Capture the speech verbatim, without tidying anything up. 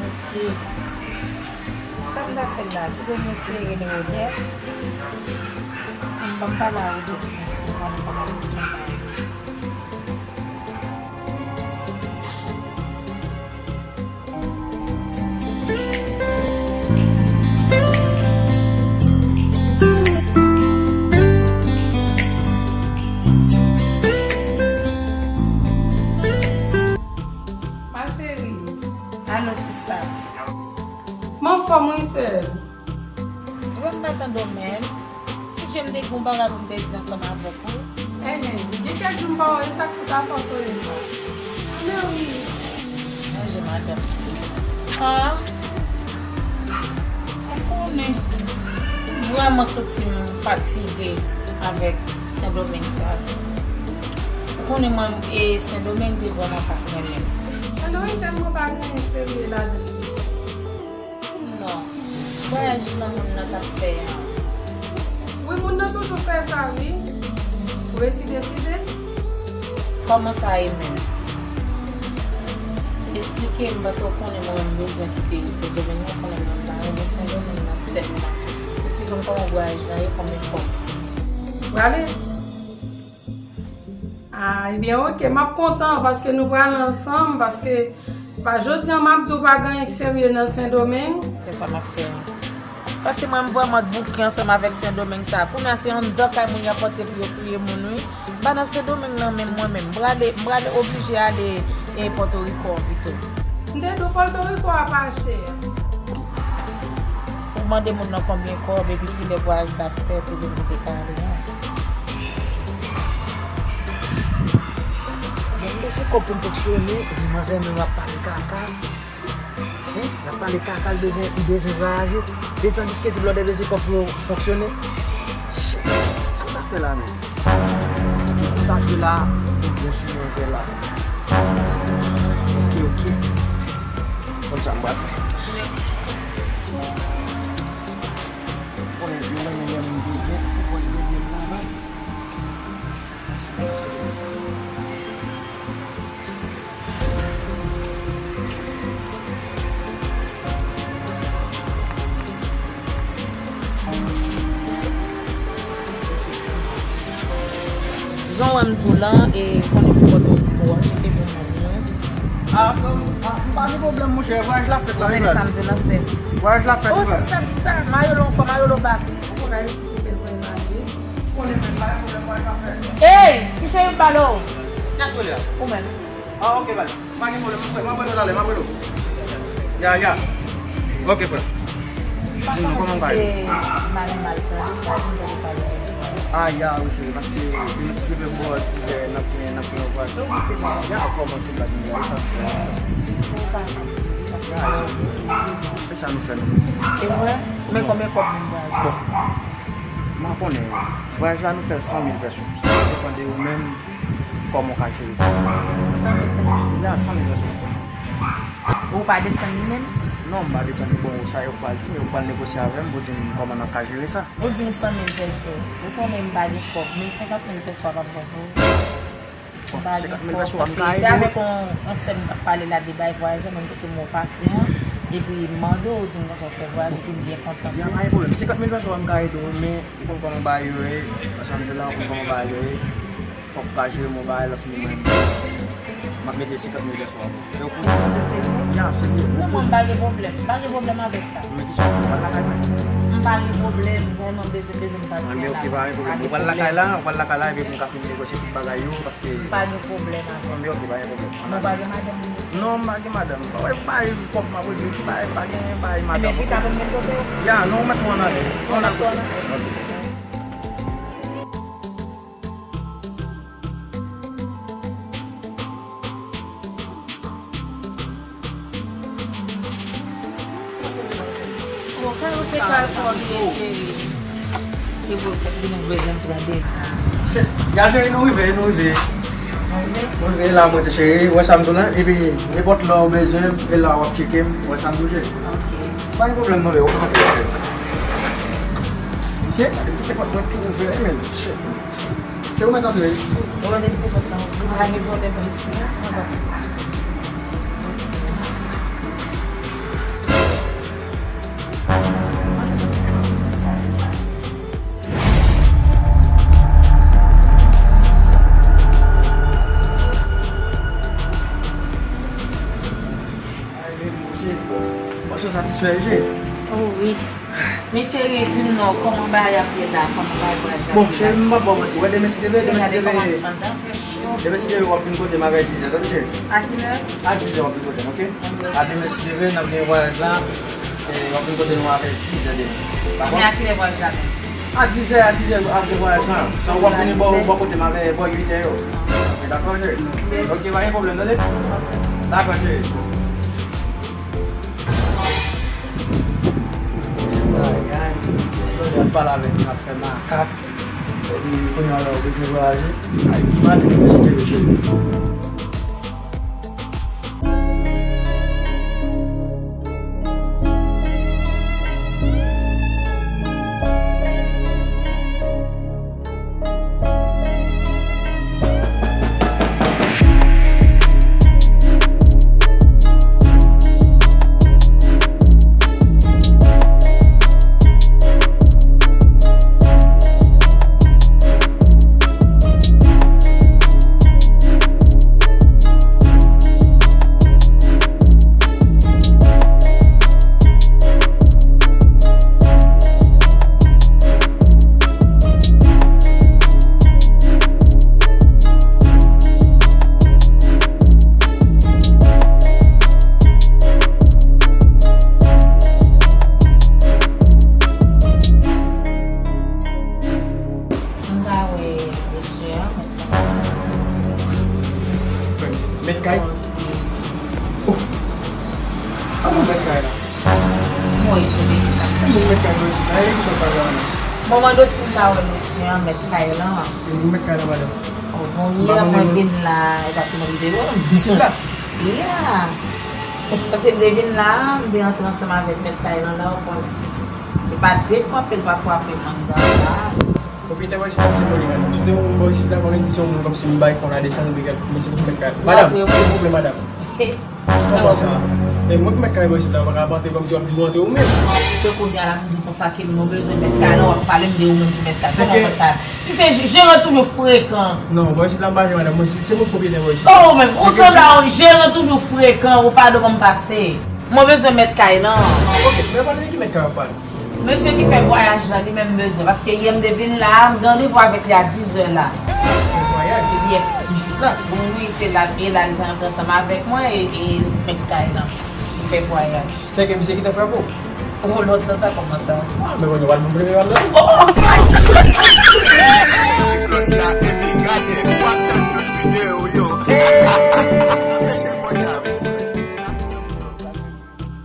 Ok. Sa m t ap fè la? Kite m eseye rele Rodè. M ban m pale a Rodè. M konnen kòman l ap fè. Ma chérie. Alo, sista. Kòman w fè, wi, sè? Ebyen, m pa tande w menm. Ki jan m te gen yon bagay pou m te di ansanm avèk ou? Enhen, gen kèk jou m pa wè, e sa k fout afòse w deja. Men wi. Manje madanm. Ah. Ou konnen. M vrèman santi m fatige avèk Sendomeng sa. Ou konnen mwen, e, Sendomeng te vrèman pa t renmen m. Sendomeng tèlman pa gen anyen serye ladan. Non. Vwayaj nan moun nan t ap fè an. Wi, moun nan toujou fè sa, wi. Ou resi deside? Kòman sa ye menm? Esplike m, paske w konnen mwen, m bezwen kite Sendomeng nan, konnen mwen pa renmen Sendomeng nan sèlman. Esplike m kòman vwayaj lan ye, konbyen kòb? Prale? Ah, ebyen, oke, m ap kontan paske nou prale ansanm, paske pa jodi a m ap di w pa gen anyen k serye nan Sendomeng. Se sa m ap fè. Paske mwen, m vrèman t bouke ansanm avèk Sendomeng sa. Kounye a se anndan kay moun y ap pote pou yo touye moun, wi. M pa nan Sendomeng nan menm mwen menm. M prale, m prale oblije ale, e, Pòtoriko pito. M te di w Pòtoriko a pa chè. Ou mande moun nan konbyen kòb epi kilè vwayaj la ap fè pou vin kite kare an. Bon, m bezwen kòb pou m fonksyone, epi manzè menm ap pale kaka. Hein? L ap pale kaka, l bezwen, li bezwen vwayaje. Etandiske tout lòt bezwen kòb pou yo fonksyone. Shit, sa m ta fè la menm? Ki kou ta jwe la, pou bwè sou manzè la. Ok, ok. Konn sa m pral fè. Konnen yo renmen lè moun byen, yo konn yo byen travay. Jan w wè m di w lan, e konnen pou Pòtoriko a, cheke pou moun nan. Ah, frè m, ah, m pa gen pwoblèm, monchè. Vwayaj la fèt la, wi, baz. Vwayaj la fèt, wi, baz. Oh, sista, sista, mayolo ankò, mayolo bak. Ou konn Ayiti, ou te fè mache. Ou konnen menm, pa gen pwoblèm, vwayaj la fèt. Ey, ti cheri, m pale w. Kiyès ou ye a? Ou menm. Ah, ok, baz. Pa gen pwoblèm, m ap rele w talè, m ap rele w. Ya, ya. Ok, frè. Di m non, kòman w ka ede? Ah, ya, wi, cheri, paske demen si Dye vle bò dizè, n ap gen, n ap gen yon vwayaj. Ya, kòman se blag nou la, e sa nou fè? Ya, e sa nou fè. E sa nou fè, nou. E vre? Men konbyen kòb moun vwayaj? Bon, m pa konnen. Vwayaj la, nou fè san mil pèso. Sa depann de ou menm. Kòman w ka jere sa? San mil pèso. Ya, san mil pèso. Ou pa desann li menm? Non, m pa desann li. Bon, sa yo pral di m, yo pral negosye avè m pou di m kòman n ap ka jere sa. Ou di m san mil pèso. Ou konnen m pa gen kòb, men senkant mil pèso a p ap bon pou ou. Bon, m pa gen kòb, paske se avèk yon, yon sè m t ap pale la de bay vwayaj la, menm kote m wè w pase an, epi m mande w, ou di m konsa w fè vwayaj, epi m byen kontan. Ya, pa gen pwoblèm. Senkant mil pèso a m ka ede w, men ou konn kòman bagay yo ye, sa m di w la, ou konn kòman bagay yo ye. Fòk ou ka jere m yon bagay, lè w fini mwen. M ap mete senkant mil pèso a pou ou. E w konnen. Ou serye? Ya, serye. Non, mwen, m pa gen pwoblèm. M pa gen pwoblèm avèk sa. Men kisa w fè? Ou pral lakay mwen? M pa gen pwoblèm, vrèman, bezwen, bezwen m pati an la. Anben, ok, pa gen pwoblèm. Ou pral lakay la, ou pral lakay la, epi pou m ka fin negosye tout bagay yo, paske m pa gen pwoblèm avè w. Anben, ok, pa gen pwoblèm. Ou pa gen madanm? Non, m pa gen madanm. Ou wè, bay kòb m ap regle, ki bay, pa gen bay madanm. Ebyen, pita pou m vin kote w. Ya, non, ou mèt tou ann ale. Ou mèt tou ann ale. Bon, kay ou se kay kò li ye, cheri. Se pou tèt vin bezwen pran de. Ya, cheri, nou rive, nou rive. Nou rive la, mwen te cheri, wè sa m di w la, epi nenpòt lè w bezwen, e la w ap tcheke m, wè sa m di w, cheri. Ok. Pa gen pwoblèm, non, men ou ka antre. Misye, kite pòt mwen tou ouvè, men, shit. Ke ou mèt antre. Ou mèt antre pòt la. Ou pa gen pwoblèm isi a. Anba. Bon, se satisfè, je. Oh wi. Men cheri, di m non, kòman bagay ap ye la? Kòman bagay vwayaj la? Bon, cheri, m p ap ba w manti. Wè, demen si Dye vle, demen si Dye vle. Demen si Dye vle, w ap vin kote m avè dizè, tande, cheri? A kilè? A dizè w ap vin kote m, oke? A demen si Dye vle, n ap gen vwayaj la. E, w ap vin kote nou avè dizè demen. Dakò? Men a kilè vwayaj la menm? A dizè, a dizè, apre vwayaj lan. Sa w ap vini bò, bò kote m avè bò uitè yo. Dakò, cheri? Oke, pa gen pwoblèm, tande? Dakò, cheri. Ay, ay. Lè w ap pale avèk mwen, ap fè makak. Epi, kounye a la, ou bezwen vwayaje. Ay, ti mari, mwen, se te cheri. Konsa, wè, mesye a, mèt kay? Oh. Kòman mèt kay la? Mwen tonbe. Kòman mèt kay mwen isit la? E ki sa w pale la? Mwen mande w si m ka wè mesye a, mèt kay lan. E mèt kay la, madanm? Oh, bon, yè mwen vin la, e pa t menm de yo. Isit la? Yeah. Paske m te vin la, m te antre ansanm avèk mèt kay lan la, ou konnen. Se pa de frape l pa frape m anndan la. Pwopriyetè bò isit la se Morin, madanm. Si w te wè moun bò isit la, konnen di se yon moun kòmsi m bay fon la desann, oubyen kèk, men se pou mèt kay. Madanm, silvouplè, madanm. Kòman sa? E mwen ki mèt kay bò isit la, ou pa ka ap antre kòmsi w ap di nou antre ou menm. Tankou kounye a la, m di konsa ke nou bezwen mèt kay la, w ap pale m de ou menm ki mèt kay. Kòman mèt kay? Si se je-, jeran toujou frekan. Non, bò isit la m pa jere, madanm. Mwen, si se mwen k pwopriyetè bò isit la. Oh, men ou sanble a yon jeran toujou frekan, ou pa dwe konn pase. Mwen bezwen mèt kay lan. Ok, men pa de ki mèt kay w ap pale. Mesye ki fè vwayaj lan, li menm bezwen, paske yè m te vin la, m gen randevou avèk li a dizè la. Fè vwayaj? Li isit la? Bon, wi, se la l ye la, li te antre ansanm avèk mwen, e, e mèt kay lan. Li fè vwayaj. Sèke misye ki te frape w? Oh, lòt nan sa kòman sa? Ah, men mwen, yo pa t bon premye bagay. Oh!